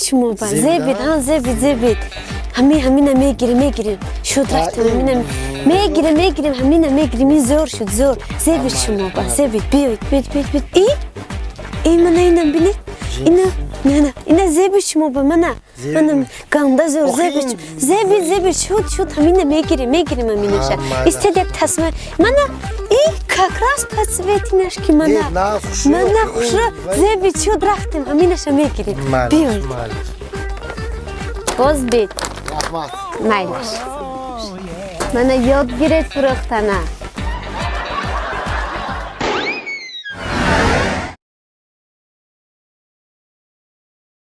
Шумо ба зебид, ҳа, зебид, зебид. Ҳамин, ҳамина мегирем, мегирем. Шуд, рафтем, ҳамина мегирем, мегирем, ҳамина мегирем. Ин зор шуд, зор. Зебид шумо ба, зебид. Биёед, биёед, биёед, биёед. И и мана инам бинед, ина, на, ина зебид шумо ба, мана, мана, ганда зор зебид, зебид, зебид. Шуд, шуд, ҳамина мегирем, мегирем ҳаминаша. Истед, як тасма, мана, и как раз по цвети наш ки, мана, мана, хушро, зебид шуд, рафтем, ҳаминаша мегирем. Биёед, боз бед. Майлаш, мана, ёд гиред фурӯхтана.